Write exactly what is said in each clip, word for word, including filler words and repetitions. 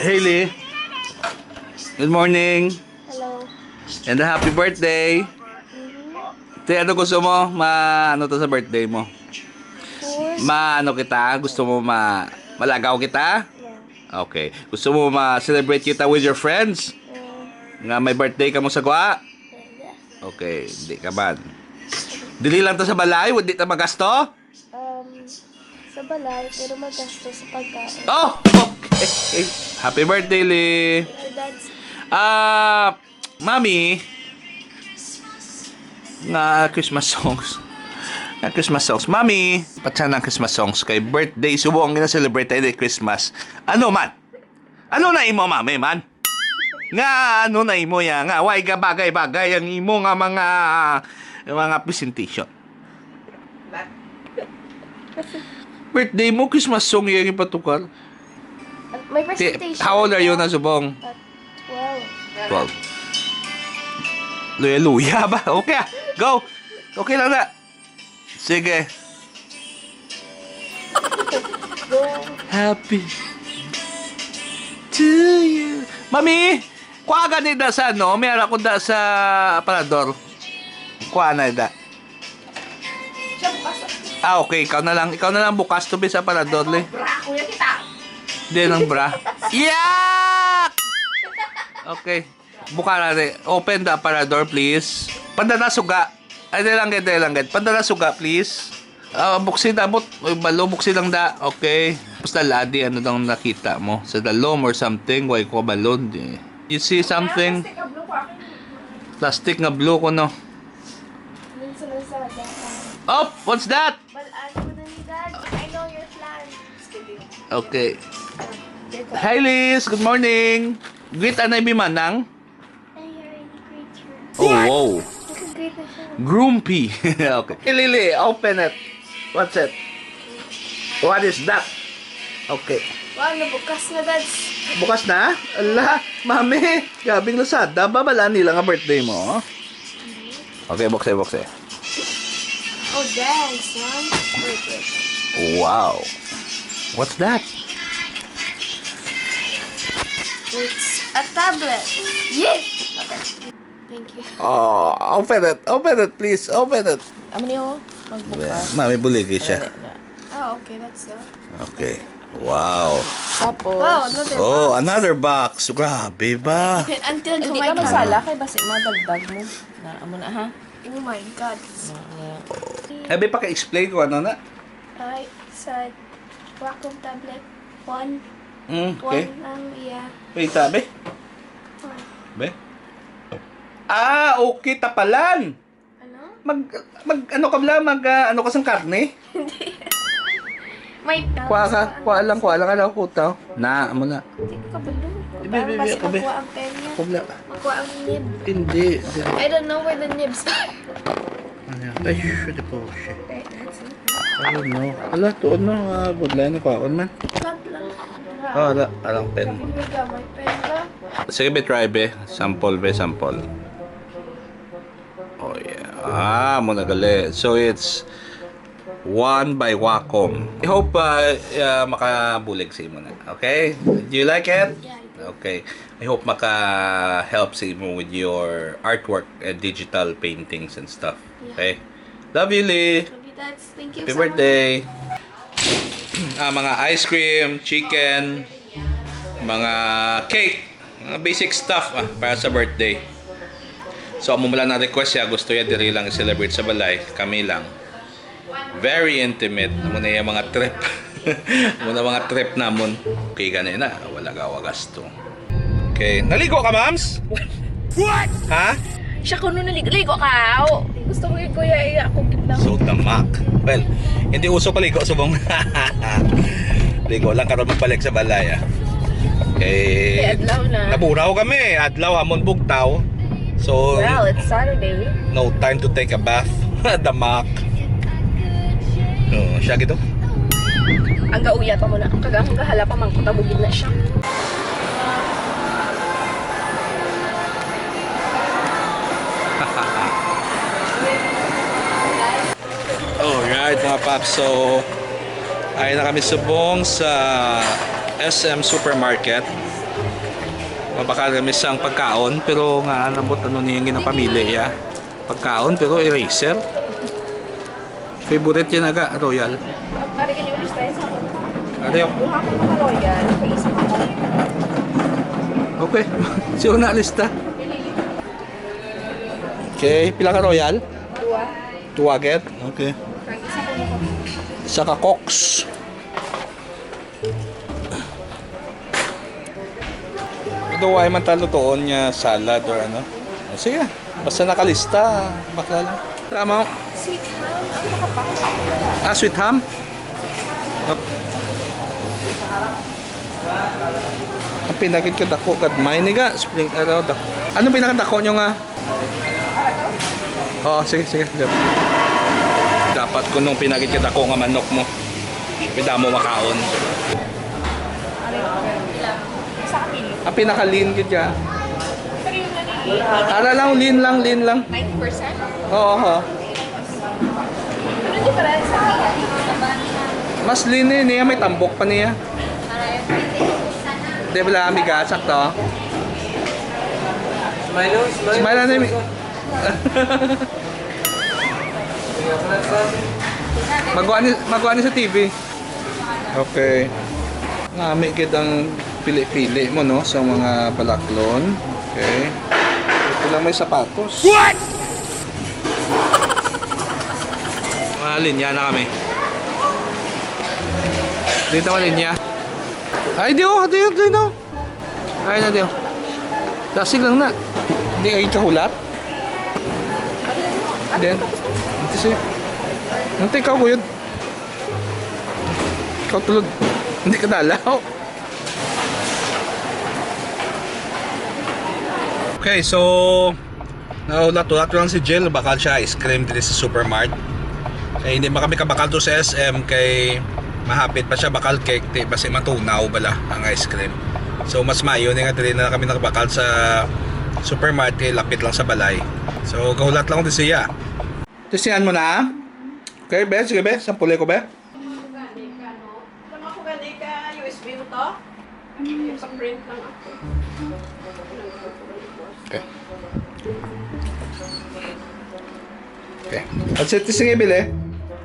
Hailey, good morning. Hello. And a happy birthday. Mm-hmm. Te, ano gusto mo? Ma, ano to sa birthday mo? Four. Ma, ano kita? Gusto mo ma malagaw kita? Yeah. Okay. Gusto mo ma-celebrate kita with your friends? Yeah. Nga may birthday ka mo sa gwa? Yeah. Okay, hindi ka man. Dili lang to sa balay, di ta magasto? Um, sa balay, pero magasto sa pagkain. Oh, okay. Happy birthday, Li. Thank you, Dads. Ah, Mami, nga Christmas songs. Nga Christmas songs. Mami, patsa ng Christmas songs kay birthday. Subo ang gina-celebrate tayo Christmas. Ano man? Ano na imo, Mami, man? Nga ano na imo ya? Nga, why ka bagay-bagay ang imo nga mga, mga presentation? Birthday mo, Christmas song yung ipatukar. May Ti-, presentation. How old are you na, Subong? At twelve. Twelve. Luya-luya ba? Okay, ah. Go. Okay lang na. Sige. Go. Happy to you. Mami, kuha gani da sa ano? May ara ko da sa aparador. Kuha na da. Siya bukas. Ah, okay. Ikaw na lang. Ikaw na lang bukas to be sa aparador, Li. Bra, kuya kita. Di nang bra. Yak! Okay. Buka na, Li. Open the aparador, please. Panda na suga. Ay, dali lang, gid, dali lang, gid. Panda na suga, please. Ah, buksi na, abot. Uy, balo, buksi lang da. Okay. Basta ladi, ano daw nakita mo? Sa dalom or something, way ko balon, eh. You see something? Plastic nga blue ko, akin. Plastic nga blue ko, no? Yun sa Lazada. Oh, what's that? Balaan ko na ni Dad. I know your plan. Just kidding. Okay. Dito. Hi, Liz. Good morning. Greet anay mi manang. Ay, you're in creature. Oh, wow. Nakagreet na siya. Grumpy. Okay. Hey, Lily, open it. What's it? What is that? Okay. Wow, nabukas na, Dads. Bukas na? Ala, mami, gabing Lazada. Babalaan nila nga birthday mo. Okay, bukse, bukse. Oh, dance, man. Wait, wait. Wow. What's that? It's a tablet. Yes! Okay. Thank you. Oh, open it. Open it, please. Open it. Amo niyo, magbukas. Yeah, mami, buligi siya. Dali na. Ah, okay, that's all. Okay. Wow. Tapos, wow, another box. Oh, another box. Grabe ba? Until hindi ka magsala kay basi madagdag mo na. Amo na, ha? Oh my God. Abi, paki-explain ko ano na. Ay, sa Wacom tablet, one. Mm, okay. One ang iya. Wait, tabi. One. Be? Ah, okay, tapalan. Ano? Mag, mag, ano ka bala? Mag, ah, ano ka sang karne? Hindi. May Kuha ka, kuha lang, kuha lang, ano, kutaw. Na, amo na. Hindi ko kabalo. Ibi, ibi, ibi, Basta ibi. Makuha ang pen niya. Ako bala. Makuha ang nib. Hindi, hindi. I don't know where the nibs are. Ano yan? Ay, shit, di po siya. Wait, that's it. I don't know. Ala, tuon mo, ah, budlay na kwaon man. Flat lang. Ah, ala, alang pen. Hindi ka may pen ba? Sige, be, try, be. Sample, be, sample. Oh, yeah. Ah, mo nagali. So, it's one by Wacom. I hope, uh, uh, makabulig sa imo na. Okay? Do you like it? Yeah, I do. Okay. I hope maka-help sa imo with your artwork and digital paintings and stuff. Yeah. Okay? Love you, Lee. Love you, Dads. Thank you so much. Happy birthday. Ah, mga ice cream, chicken, mga cake, mga basic stuff, ah, para sa birthday. So, amo lang na request siya, gusto niya diri lang i-celebrate sa balay, kami lang. Very intimate. Amo na yung mga trip. Amo na mga trip namon. Okay, gani na. Wala ka gasto. Okay. Naligo ka, Mams? What? Ha? Siya kuno naligo. Ligo ka. Gusto ko yung kuya, iya ako gitna. So, tamak. Well, hindi uso paligo subong. Ligo lang karon magbalik sa balay, ah. Kay adlaw na. Naburaw kami. Adlaw, hamon bugtaw. So, well, it's Saturday. No time to take a bath. Damak. Oh, siya gito. Ang gauya pa mo na. Kag ang gahala pa man ko, tabugid na siya. Alright, mga paps. So, ay na kami subong sa S M Supermarket. Mabakal kami sang pagkaon, pero nga nabot ano niya ginapamili ya. Pagkaon, pero eraser. Favorite yan aga, Royal. Pare ka niyo, lista sa ako. Ano yun? Buha ko mga Royal, paisa ko. Okay. Siya na lista. Okay, pila ka Royal? Dua. Dua, get? Okay. Kag isa ko na. Isa ka Cox. Ito, why man ta lutoon nga salad or ano? O, sige, basta nakalista, bakla lang. Tama. Sweet ham, ang makapang. Ah, sweet ham? Ang pinakit ka dako, gad may ni ga, spring, ano, dako. Ano pinakadako nyo nga? Oo, sige, sige, sige. Dapat kunong pinakit ka dako nga manok mo. Pwede mo makaon. Sa akin. Ang pinaka-lean gid ya. Pero yung nagiging Ara lang, lean lang, lean lang. Ninety percent? Oo, oo. Ano difference sa Mas lean eh, niya may tambok pa niya. Di ba lang, amiga? Sakto? Smile, oh, smile. Smile na, mi- Magwa ni, magwa ni sa T V. Okay. Nami gid ang pili-pili mo, no, sa mga balaklon. Okay. Ito lang may sapatos. What? Mga linya na kami. Dito mga linya. Ay, di oh, di oh, di oh. Ay, na di oh. Dasig lang na. Hindi ay kahulat. Then, ito siya. Nanti ka, kuyod. Ikaw tulog. Hindi ka dalaw. Okay, so, naulat-ulat lang si Jill. Bakal siya ice cream diri sa Supermart. Kay hindi man kami kabakal to sa S M kay mahapit pa siya bakal cake, di basi matunaw bala ang ice cream. So, mas maayo ni nga diri na kami nakabakal sa Supermart kay lapit lang sa balay. So, gahulat lang ko di siya. Tisian mo na? Okay, be? Sige, be. Sampuli ko, be. Ano ako gani ka U S B mo to? Sa print lang ako. Okay. Okay. At sa ito, sige, bili.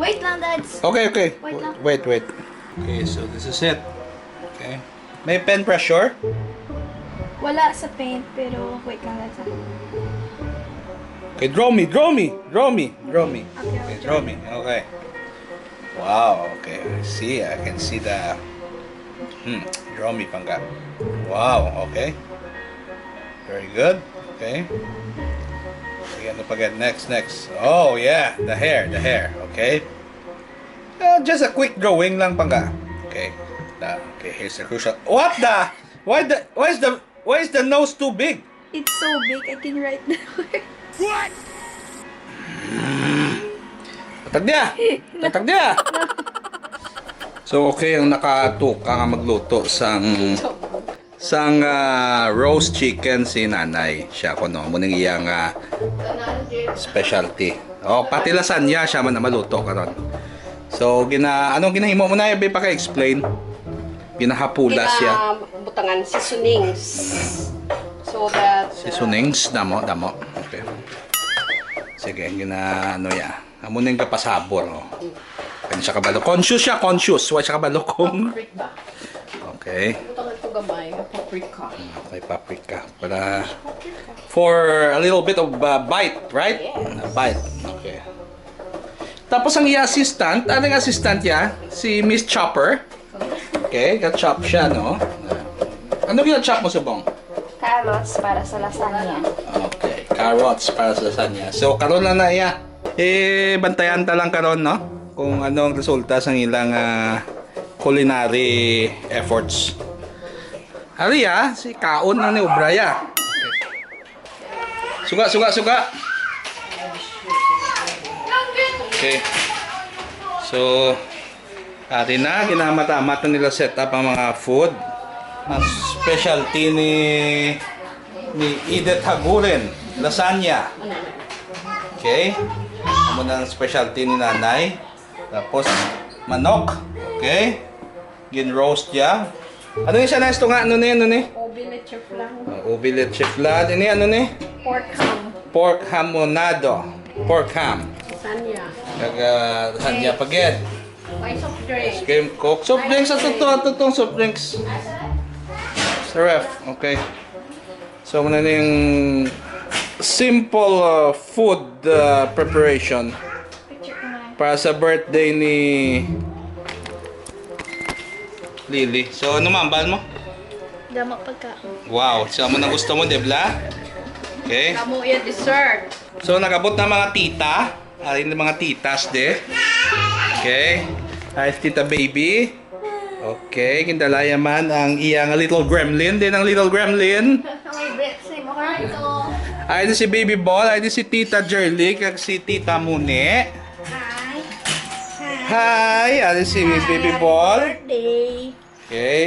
Wait lang, Dads. Okay, okay. Wait lang. Wait, wait. Okay, so this is it. Okay. May pen pressure? Wala sa paint, pero wait lang, Dads, ah. Okay, draw me, draw me, draw me, draw me. Okay, Okay, okay. Draw me. Okay. Wow, okay. I see, I can see the, hmm, draw me, pangga. Wow, okay. Very good. Okay. Sige, ano pa, get? Next, next. Oh, yeah. The hair, the hair. Okay. Uh, just a quick drawing lang, pangga. Okay. Da, okay, here's the crucial. What the? Why the, why is the, why is the nose too big? It's so big, I can write the word. Tatag niya! Tatag niya! So, okay ang nakatuka nga magluto sang, sang, ah, roast chicken si nanay. Siya ko, no? Muna iyang, ah, specialty. Oh, pati lasagna, siya man na maluto karon. So, gina-, anong ginahimo mo na? Be, paka-explain. Ginahapula siya. Ginabutangan seasonings. So that, uh, Seasonings, damo, damo. Okay. Sige, gina-, ano ya? Amo na yung kapasabor, oh. Kaya siya kabalo. Conscious siya, conscious. Why siya kabalo kung Paprika. Okay. Butangan ko gamay, paprika. Okay, paprika. Para for a little bit of, uh, bite, right? Yes. A bite. Okay. Tapos ang iya assistant, ano yung assistant niya? Si Miss Chopper. Okay, ga-chop siya, no? Ano gina-chop mo, subong? Carrots para sa lasagna. Okay, carrots para sa lasagna. So, karon na na iya. Eh, bantayan ta lang karon, no? Kung ano ang resulta sang ilang, ah, culinary efforts. Ari, ah, si kaon lang ni obra, ya. Suga, suga, suga. Okay. So, ari na, ginamat-amat na nila set up ang mga food. Ang specialty ni, ni Edith Haguren, lasagna. Okay? Amo na ang specialty ni Nanay. Tapos, manok. Okay? Gin-roast ya. Ano ni siya na ito nga? Ano ni? Ano ni? Ubi leche flan. Uh, ubi leche flan. Ini ano ni? Pork ham. Pork hamonado. Pork ham. Sanya. Kag uh, sanya pa gid. May soft Ice drink. Cream, Coke. Soft drinks, ato to, ato tong soft drinks. Sa ref. Okay. So, muna na yung simple uh, food uh, preparation Picture ko na. para sa birthday ni Lily. So, ano man, bahal mo? Damo pagkaon. Wow, sa mo na gusto mo, Debla? Okay. Kamu yung dessert. So, nag-abot na mga tita. Ay, yung mga titas, de. Okay. Ay, si Tita Baby. Okay, gindalaya man ang iyang little gremlin. Din ang little gremlin. May breath sa imo karto. Ay, di si Baby Ball. Ay, di si Tita Jerly. Kag si Tita Muni. Hi. Hi! Ay, di si Baby Ball. Birthday. Okay.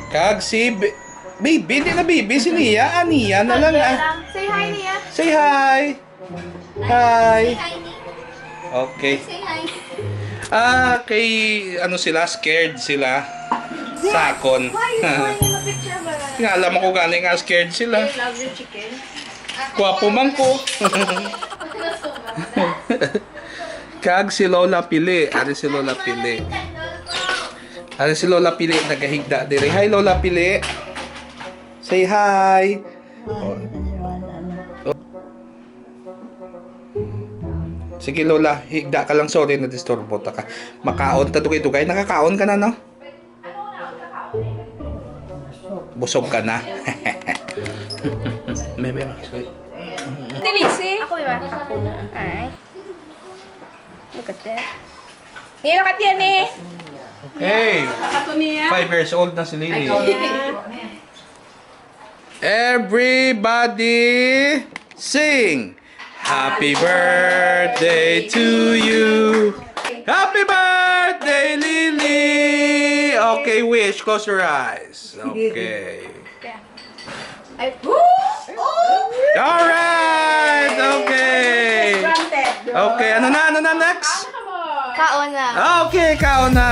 Kag si Bi- Baby, di na Baby. Si Nia. Ah, Nia na lang. Ah. Say hi, Nia. Say hi. Hi. Okay. Say hi. Ah, kay ano sila, scared sila. Sakon. Why you going in the picture ba? Nga alam ko gani nga scared sila. I love you, chicken. Gwapo man ko. Kag si Lola Pili. Ari si Lola Pili. Ari si Lola Pili, nagahigda diri. Hi, Lola Pili. Say hi. Sige, Lola, higda ka lang. Sorry, nadisturbo ta ka. Makaon ta dugay-dugay. Nakakaon ka na, no? Busog ka na. Meme, sorry. Delisi. Ako ba? Ako na. Ay. Look at that. Nila ka tiyan eh. Hey, Kato niya. five years old na si Lily. Ikaw na. Everybody sing. Happy birthday to you. Happy birthday, Lily. Okay, wish. Close your eyes. Okay. Ay, All right. Okay. Granted. Okay, ano na? Ano na next? Kaon na. Okay, kaon na.